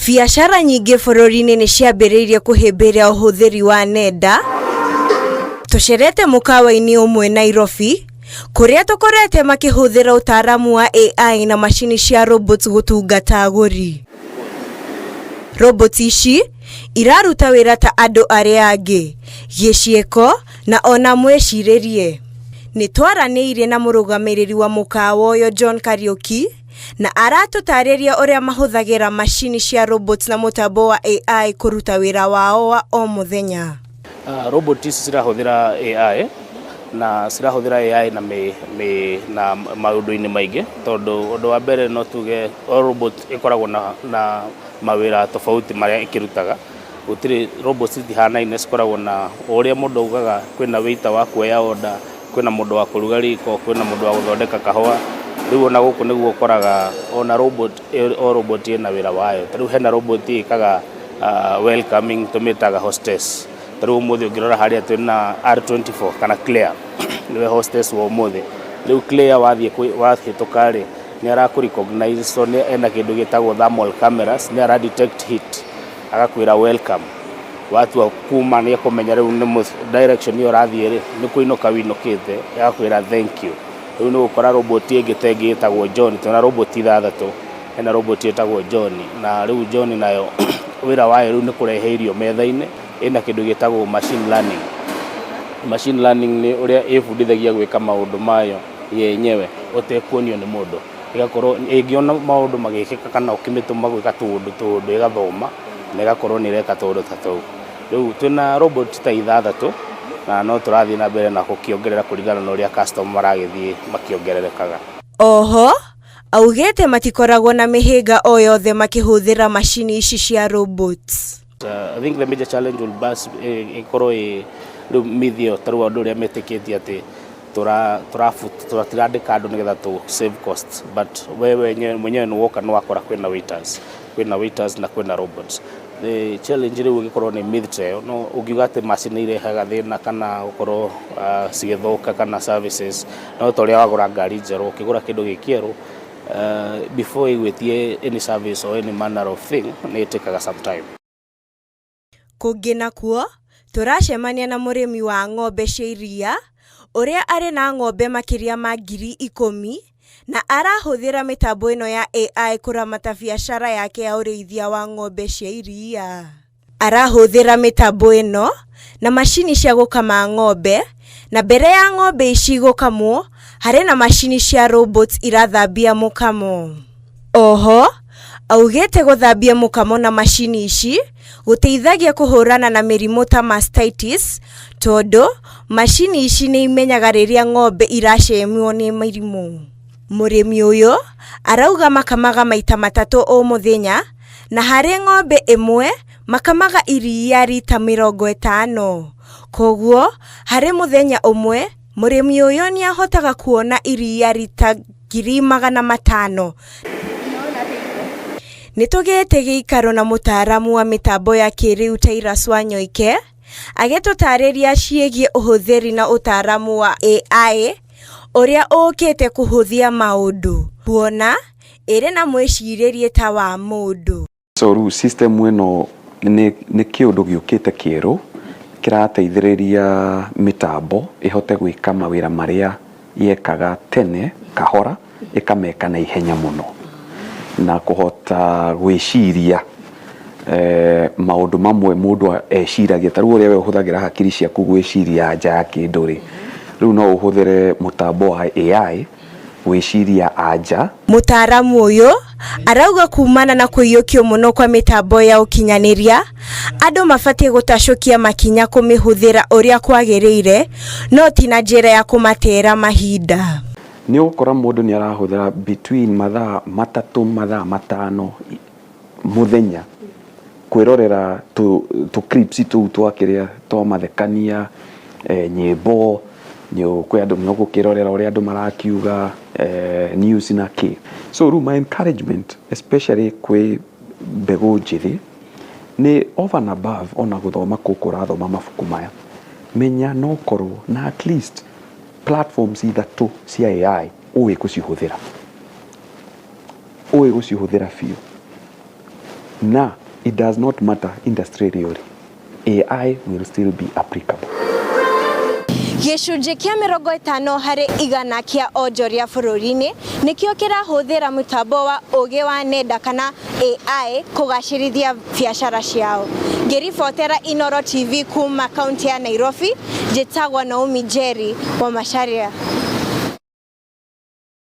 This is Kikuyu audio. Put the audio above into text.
Biacara nyingĩ bũrũri-inĩ nĩ ciambĩrĩirie kũhĩmbĩria ũhũthĩri wa nenda. Tũcerete mũkawa-inĩ ũmwe Nairobi, kũrĩa tũkorete makĩhũthĩra ũtaaramu wa AI na macini cia robots gũtungata agũri. Robots ici iraruta wĩra ta andũ arĩa angĩ, gĩciĩko na ona mwĩcirĩrie. Nĩ twaranĩirie na mũrũgamĩrĩri wa mũkawa ũyũ John Kariuki, na aratũtarĩria ũrĩa mahũthagĩra macini cia robots na mũtambo wa AI kũruta wĩra wao wa o mũthenya. Robot ici cirahũthĩra AI na cirahũthĩra AI na, mĩ, mĩ, na maũndũ-inĩ maingĩ, tondũ ũndũ wa mbere no tuge o robot ĩkoragwo na mawĩra tofauti marĩa ĩkĩrutaga. Gũtirĩ robots citihanaine, cikoragwo na o ũrĩa mũndũ augaga, kwĩna waiter wa kuoya order, kwĩna mũndũ wa kũruga riko, kwĩna mũndũ wa gũthondeka kahũa. Rĩu ona gũkũ nĩguo ũkoraga ona robot, o robot ĩna wĩra wayo. Ta rĩu hena robot ĩkaga welcoming, tũmĩtaga hostess. Ta rĩu ũmũthĩ ũngĩrora harĩa twĩna R24 kana Claire, nĩwe hostess wa ũmũthĩ. Rĩu Claire wathiĩ wahĩtũka rĩ, nĩ arakũ recognize, so nĩ ena kĩndũ gĩtagwo thermal cameras, nĩ ara detect heat, agakwĩra welcome. Watua kuma nĩ ekũmenya rĩu nĩ direction ĩyo ũrathiĩ rĩ, nĩ kũinũka wĩinũkĩte, agakwĩra thank you. Rĩu nĩ gũkora robot ĩngĩ ta ĩngĩ ĩtagwo John, twĩna robot ithathatũ, hena robot ĩtagwo John, na rĩu John nayo wĩra wayo rĩu nĩ kũrehe irio metha-inĩ. Ĩna kĩndũ gĩtagwo machine learning. Machine learning nĩ ũrĩa ĩbundithagia gwĩka maũndũ mayo yenyewe ũtekuonio nĩ mũndũ. Ĩgakorwo ĩngĩona maũndũ magĩkĩka kana ũkĩmĩtũma gwĩka tũũndũ tũũndũ, ĩgathoma na ĩgakorwo nĩ ĩreka tũũndũ ta tũu. Rĩu twĩna robot ta ithathatũ na no tũrathiĩ na mbere na gũkĩongerera kũringana na ũrĩa customer maragĩthiĩ makĩongererekaga. Oho augĩte matikoragwo na mĩhĩnga o yothe makĩhũthĩra macini ici cia robots. I think the major challenge will bas ĩkorwo ĩ rĩu mithio, ta rĩu andũ ũrĩa metĩkĩtie atĩ tũtirandĩka andũ nĩgetha tũ save costs, but wewe mwenyewe nĩ woka nĩ wakora kwĩna waiters na kwĩna robots. The challenge rĩu ĩgĩkorwo nĩ myth ta ĩyo. No ũngiuga atĩ macini irehaga thĩna kana gũkorwo cigĩthũka kana services, no ta ũrĩa wagũra ngari njerũ, ũkĩgũra kĩndũ gĩ kĩerũ, before ĩgwĩtie any service or any manner of thing, nĩ ĩtĩkaga some time. Kũngĩ nakuo, tũracemania na mũrĩmi wa ng'ombe cia iria ũrĩa arĩ na ng'ombe makĩria ma 10,000 na arahũthĩra mĩtambo ĩno ya AI kũramata biacara yake ya ũrĩithia wa ng'ombe cia iria. Arahũthĩra mĩtambo ĩno na macini cia gũkama ng'ombe, na mbere ya ng'ombe ici gũkamwo harĩ na macini cia robots irathambia mũkamo. Oho augĩte gũthambia mũkamo na macini ici gũteithagia kũhũrana na mĩrimũ ta mastitis, tondũ macini ici nĩ imenyaga rĩrĩa ng'ombe iracemwo nĩ mĩrimũ. Mũrĩmi ũyũ arauga makamaga maita matatũ o mũthenya, na harĩ ng'ombe ĩmwe makamaga iria rita 50. Koguo harĩ mũthenya ũmwe mũrĩmi ũyũ nĩ ahotaga kuona iria rita 500,000. Nĩ tũgĩte gĩikaro na mũtaaramu wa mĩtambo ya kĩrĩu Tirus Wanyoike agĩtũtarĩria ciĩgiĩ ũhũthĩri na ũtaaramu wa AI ũrĩa ũkĩte kũhũthia maũndũ, kuona ĩrĩ na mwĩcirĩrie ta wa mũndũ. So rĩu system ĩno nĩ kĩũndũ gĩũkĩte kĩerũ kĩrateithĩrĩria mĩtambo ĩhote gwĩka mawĩra marĩa yekaga tene kahora, ĩkameka na ihenya mũno na kũhota gwĩciria maũndũ mamwe mũndũ eciragia. Ta rĩu ũrĩa we ũhũthagĩra hakiri ciaku gwĩciria anja ya kĩndũ rĩ, rĩu no ũhũthĩre mũtambo wa AI gwĩciria anja. Mũtaaramu ũyũ arauga kumana na kũiyũkio mũno kwa mĩtambo ya ũkinyanĩria, andũ mabatiĩ gũtacũkia makinya kũmĩhũthĩra ũrĩa kwagĩrĩire, no ti na njĩra ya kũmatera mahinda. Nĩ ũgũkora mũndũ nĩ arahũthĩra between mathaa 3, mathaa 5 mũthenya kwĩrorera tũ clips tũu twa kĩrĩa twa mathekania, nyĩmbo, kwĩ andũ nĩ ũgũkĩrorera ũrĩa andũ marakiuga, news na kĩ. So rĩu my encouragement, especially kwĩ mbegũ njĩthĩ, nĩ over and above ona gũthoma kũkũ ũrathoma mabuku maya, menya no korwo na at least platforms ithatũ cia AI ũĩ gũcihũthĩra biũ. Na it does not matter industry ĩrĩa ũrĩ, AI will still be applicable. Gĩcunjĩ kĩa 50% kĩa onjoria bũrũri-inĩ nĩkĩo kĩrahũthĩra mũtambo wa ũgĩ wa nenda kana AI kũgacĩrithia biacara ciao. Ngĩribotera Inooro TV kuma kaunti ya Nairobi, njĩtagwo Naomi Njeri wa Macharia.